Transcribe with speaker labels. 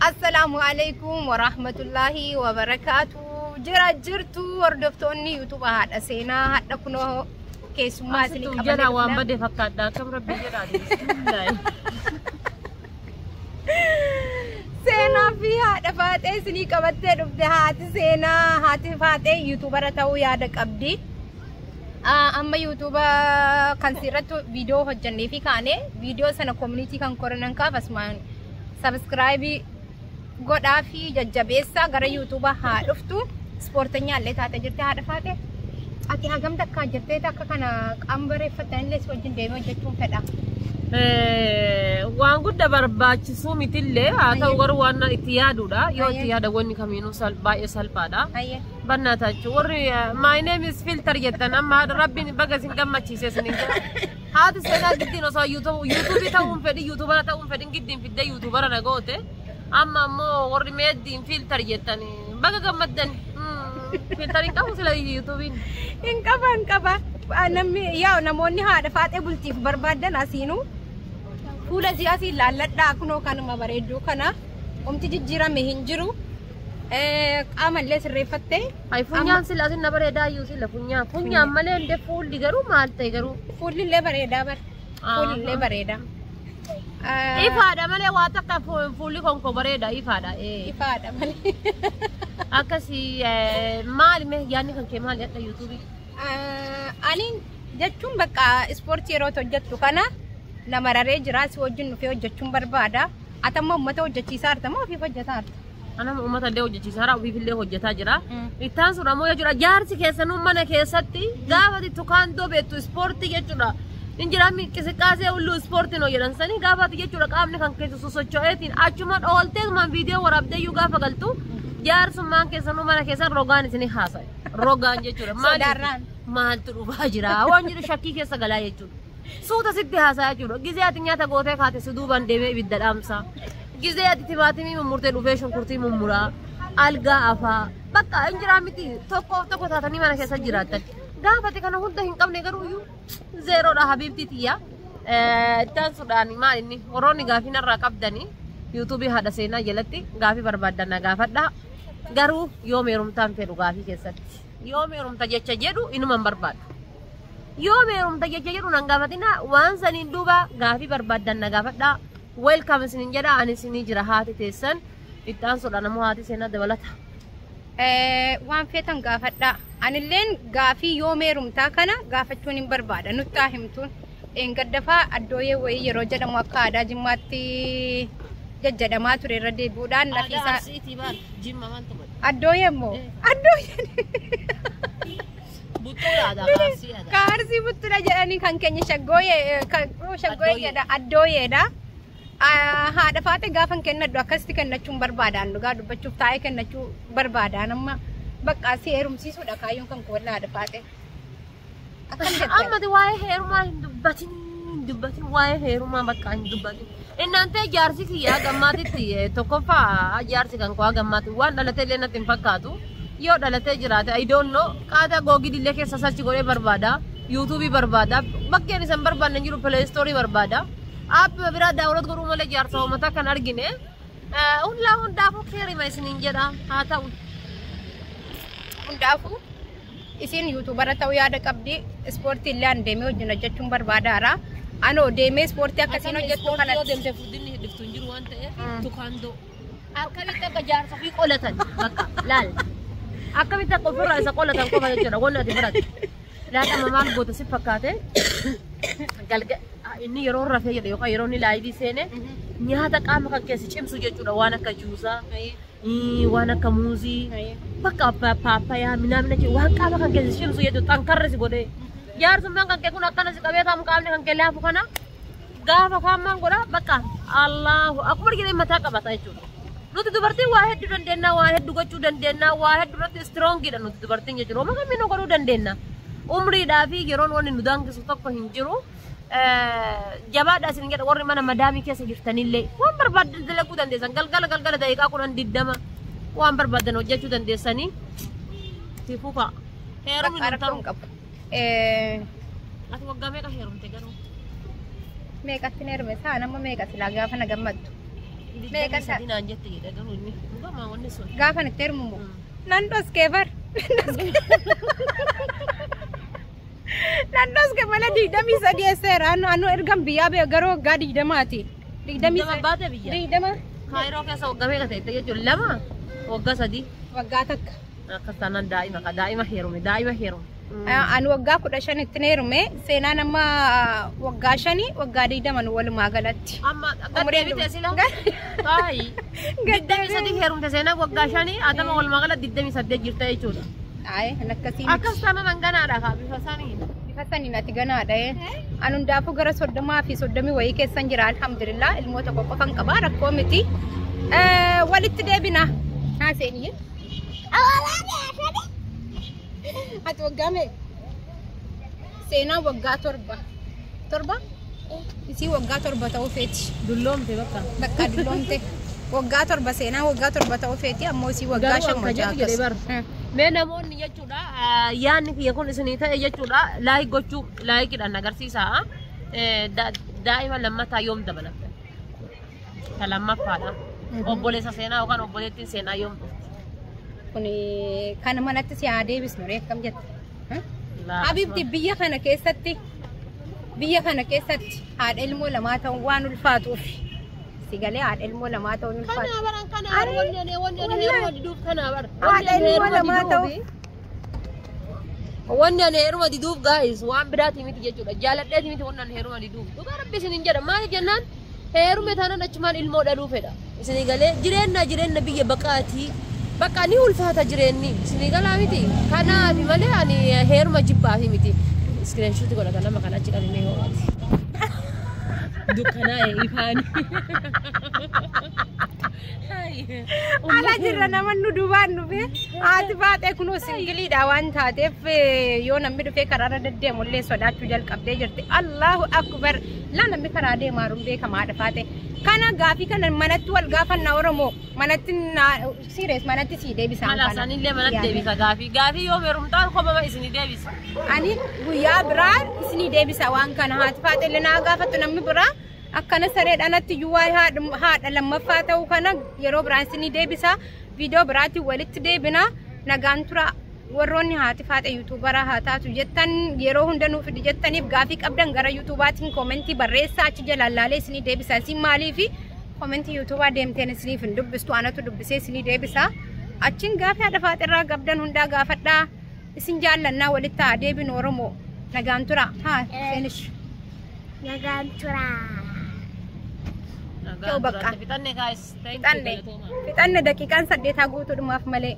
Speaker 1: Assalaamu alaikum warahmatullahi wabarakaatu. Jira jirtu hordoftoonni YouTube haadha seenaa hadha kunoo keessummaa isinii
Speaker 2: Asittuu
Speaker 1: qabannee
Speaker 2: jala waan
Speaker 1: dhufna.
Speaker 2: bade fakkaadha. Akkam rabbi jedhaati. Bismillaahi.
Speaker 1: Seenaa fi haadha faaxee isinii qabattee dhufte haati seenaa haati faaxee yuutuubara ta'uu yaada qabdi. Amma yuutuuba kan sirratti viidiyoo hojjannee fi kaane viidiyoo sana community kan koronan kaaf asumaan subscribe godhaa fi jajjabeessaa gara yuutuuba haa dhuftu. Ispoortanya illee taatee jirti haadha faaxee. Ati hagam takkaa jettee akka kana qaama bareeffatan illee si wajjin deemee hojjechuun fedha.
Speaker 2: Waan guddaa barbaachisuu mitillee haa ta'u garuu waan itti yaaduudha. Yoo itti yaada wanni kamiinuu baay'ee salphaadha. Bannaata jechuun warri my name is filter jettan amma haadha rabbiin baga isin gammachiise isin hin jedha. Haati seenaa giddiin osoo yuutuubii ta'uun fedhin yuutuubara ta'uun fedhin giddiin fiddee yuutuubara na goote. Amma ammoo warri meeddiin filter jettan baga gammaddan. Filter hin qabu sila yuutuubiin.
Speaker 1: Hin qaba hin qaba. Namni yaa namoonni haadha faaxee bultiif barbaadan asiinuu fuula siyaasii laalladhaa kunoo kanuma bareedduu kana omti jijjiirame hin jiru. Qaama illee sirreeffattee.
Speaker 2: Ay funyaan sila asin na bareedaa iyyuu sila funyaan. Funyaan malee illee fuulli garuu maal ta'e garuu.
Speaker 1: Fuulli illee bareedaa bara. Fuulli illee bareeda.
Speaker 2: Ifaadha malee waa takka fuulli konko bareeda ifaadha.
Speaker 1: Ifaadha malee.
Speaker 2: Akkasii maali mee yaadni kan kee maali hadha yuutuubii?
Speaker 1: Ani jechuun bakka ispoortii yeroo hojjettu kana nama raree jira si wajjin dhufee hojjechuun barbaada. Ati amma uummata hojjechiisaa jirta moo ofiif hojjetaa jirta?
Speaker 2: Anama uummata illee hojjechiisaa jira ofiif illee hojjetaa jira. Ittaan sun ammoo jechuudha jaarsi keessanuu mana keessatti gaafa tukaandoo beektu ispoortii jechuudha. Injiraan qisiqqaasee hulluu ispoortiin hojjetan sanii gaafati jechuudha qaamni kan keessa sosocho'eetiin achuma dhoolteetumaan viidiyoo waraabdeeyyuu gaafa galtu jaarsummaan keessanuu mana keessan rogaan isinii haasa'e. Rogaan jechuudha.
Speaker 1: Sodaarraan.
Speaker 2: Maaltu dhufaa jira waan jedhu shakkii keessa galaa jechuudha. Suuta sitti haasa'a jechuudha. Gizee ati nyaata gootee kaate si duubaan deemee ibidda dhaamsa. Gizee ati timaatimii mummurtee dhufee shunkurtii mummuraa. Algaa afaa. Bakka injiraa miti tokkoof tokko taatanii mana keessa jiraattan. Gaafate kana hunda hin qabne garuu iyyuu zeeroodha habiibtii tiyya. Ittaan sudhaan maal inni warroonni gaafii narraa qabdanii yuutuubii haadha seenaa jalatti gaafii barbaaddan na gaafadha. Garuu yoo heerumtaan fedhu gaafii keessatti. Yoo heerumta jecha jedhu inuma hin barbaadu. Yoo heerumta jecha jedhu nan gaafatina waan saniin duuba gaafii barbaaddan na gaafadha. Welcome isinin jedha ani isinii jira haati teessan. Ittaan sudhaan ammoo haati seenaa dabalata.
Speaker 1: Waan feetan gaafadha. Anilleen gaafii yoo heerumtaa kana gaafachuun hin barbaada. Nutti haa himtuun. Dheengaddafaa addooyee wayii yeroo jedhamu akka aadaa Jimmaatti jajjadamaa ture irra deebi'uudhaan lafiisaa.
Speaker 2: Arsiitii baal Jimma maaltu godhe?
Speaker 1: Addooyee immoo? Addooyee.
Speaker 2: Buttuudha aadaa Arsii aadaa.
Speaker 1: Ka Arsii buttuudha jedhanii kan keenya shaggooyee shaggooyee jedha addooyeedha. Haadha faate gaafan kennadhu akkasitti kennachuun barbaadaan dhugaa dubbachuuf taa'ee kennachuu barbaadaan amma bakka si heerumsiisuudha kaayyoon kan koodha haadha faate. Akkam jette?
Speaker 2: Amma waa'ee heerumaa hin dubbatin hin dubbatin waa'ee heerumaa bakka hin dubbatin. Innaan ta'e jaarsi kiyyaa gammaatitti tokkoffaa jaarsi kan koo gammaatti waan dhalatee illee natti hin fakkaatu. Yoo dhalatee jiraate I don't know qaata googilii keessa search godhee barbaada. Yuutuubii barbaada. Bakkeen isan barbaadne jiru Play Store barbaada. App biraa download godhuu malee jaarsa uummata kan argine. Hullaa hundaafuu keerima isiniin jedha haa ta'u.
Speaker 1: Hundaafuu isin yuutuubara ta'uu yaada qabdi. Ispoortii illee an deemee wajjin hojjechuun barbaadaara. Anoo deemee ispoortii akkasiin hojjettu
Speaker 2: kana. Yoo
Speaker 1: kanatti.
Speaker 2: deemtee furdinni hidhiftu hin jiru waan ta'eef tukaandoo. Akkamitti akka jaarsa ofii qolatan bakka laal. Akkamitti akka ofirraa isa qolatan qofa jechuudha wanni ati barattu. Laal amma maal goota si fakkaate galga inni yeroo rafee jedhe yookaan yeroo inni live seene nyaata qaama kan keessa cimsu jechuudha waan akka juusaa waan akka muuzii bakka paappayaa minaamina waan qaama kan keessa cimsu jechuudha xankarri si godhee. Jaarsummaan kan kee kun akkana si qabee taamu qaamni kan kee laafu kana gaafa kaan maal godha bakka Allahu akbar jedhee mataa qabata jechuudha. Nuti dubartiin waa hedduu dandeenya, waa hedduu gochuu dandeenya, waa hedduu irratti strongiidha nuti dubartiin jechuudha. Oma kamiinuu godhuu dandeenya. Umriidhaa fi yeroon wanni nu daangisu tokko hin jiru. Jabaadha isin jedha warri mana madaamii keessa jirtanillee waan barbaaddan dalaguu dandeessan galgala galgala daqiiqaa 10 20 waan barbaaddan hojjechuu dandeessanii. Si fufa. Heerumni
Speaker 1: Bakka
Speaker 2: nu
Speaker 1: rakkoo
Speaker 2: taru.
Speaker 1: hin qabu.
Speaker 2: Ati waggaa meeqa heerumte garuu?
Speaker 1: Meeqatti na heerume? Sa'a nama meeqa silaa gaafa na gammaddu? Meeqa ta'a?
Speaker 2: 23 naan jette jedha garuu inni dhugamaa wanni sun.
Speaker 1: Gaafa itti heerumumu. Nan dhoskee bar. Nan dhoske malee 23 eesseera. Anu ergan biyyaa bee garuu waggaa 20ti. Digdamii
Speaker 2: 20 baate biyya.
Speaker 1: 20.
Speaker 2: Kaayiroo keessa waggaa meeqa ta'e jechuun 2 waggaa 3.
Speaker 1: Waggaa takka.
Speaker 2: Akkas taanaan daa'ima ka daa'ima heerume daa'ima heerume.
Speaker 1: Ani waggaa 15tti heerume. Seenaan amma waggaa 5 waggaa 20 walumaa galatti.
Speaker 2: Amma gad deebite sila. Taayi. 23 heerumte seenaa waggaa 5 atama walumaa gala 28 jirta jechuudha.
Speaker 1: Ayi kan akkasii miti.
Speaker 2: Akkas taanaan hanganaadha kaa bifa saniin.
Speaker 1: Bifa saniin ati ganaadha. Ani hundaafuu gara 30 fi 30 wayii keessan jira alhamdulillah ilmoo tokko qofan qaba rakkoo miti. Walitti deebina. Haa seeniyye. Ati waggaa meeqa? Seenaan waggaa 7. 7? Isii waggaa 7 ta'uu feeti.
Speaker 2: Dulloomte bakka.
Speaker 1: Bakka dulloomte. Waggaa 7 seenaa waggaa 7 ta'uu feeti ammoo isii waggaa
Speaker 2: Garuu
Speaker 1: 5
Speaker 2: akka jedhu jedhee bar. Mee namoonni jechuudha yaadni kiyya kun isinii ta'e jechuudha like gochuu likeidhaan agarsiisa. Daa'ima lammataa yoom dabalatan? Ta lammaffaadha. Obboleessa seenaa yookaan obboleettiin seenaa yoom dhufti?
Speaker 1: Kun kana manatti si haa deebisnu ree akkam jette? Habibti biyya kana keessatti haadha ilmoo lamaa ta'uun waan ulfaatuuf si galee haadha ilmoo lamaa ta'uun ulfaatu.
Speaker 2: Kanaa baran kanaa bar wanni ani heeruma diduuf kanaa bar.
Speaker 1: Haadha ilmoo lamaa ta'uuf.
Speaker 2: Wanni ani heeruma diduuf guys waan biraati miti jechuudha. Jaaladheeti miti wanni ani heeruma diduuf. Dhugaa rabbi isin hin jedha. Maaliif jennaan heerume taanaan achumaan ilmoo dhaluu fedha. Isinii galee jireenya biyya baqaatii. Bakka ni ulfaata jireenyi. Isinii galaa miti. Kanaafi malee ani heeruma jibbaafi miti. Screenshot godhata nama kana achi qabimee ho'aati. Dukkanaa'e ifaani.
Speaker 1: Ala jirra nama nu duubaan dhufe haati baatee kunoo singleiidha waan taateef yoo namni dhufee karaarra deddeemu illee sodaachuu jalqabdee jirti. Allahu akbar laa namni karaa deemaa jiru beekamaa dhafaate. Kana gaafii kana manatti wal gaafanna Oromoo manatti serious manatti sii deebisaan
Speaker 2: Mala sanillee manatti deebisa gaafii. Gaafii yoo heerumtaan kophaa isinii deebisa.
Speaker 1: Ani guyyaa biraa isinii deebisa waan kana haati faatee illee naa gaafattu namni biraa akkana sareedhaan iyyuu waa'ee haadha lammaffaa ta'uu kana yeroo biraan isinii deebisa. Viidiyoo biraatiin walitti deebina. Nagaan tura warroonni haati faatee YouTubera haa taatu jettan yeroo hunda nuuf fidi jettaniif gaafii qabdan gara YouTubaatiin commentii barreessaa achi jalaan laalee isinii deebisa. Isin maaliifi commentii YouTubaa deemteen isiniif hin dubbistu anatu dubbisee isinii deebisa. Achiin gaafii haadha faaxeerraa qabdan hundaa gaafadhaa. Isin jaallannaa walitti haa deebinu Oromoo. Nagaan tura. Haa seenish.
Speaker 3: Nagaan tura.
Speaker 1: Ta'u bakka.
Speaker 2: Fixanne guys.
Speaker 1: Fixanne. Fixanne daqiiqaan 8 guutuudhumaaf malee.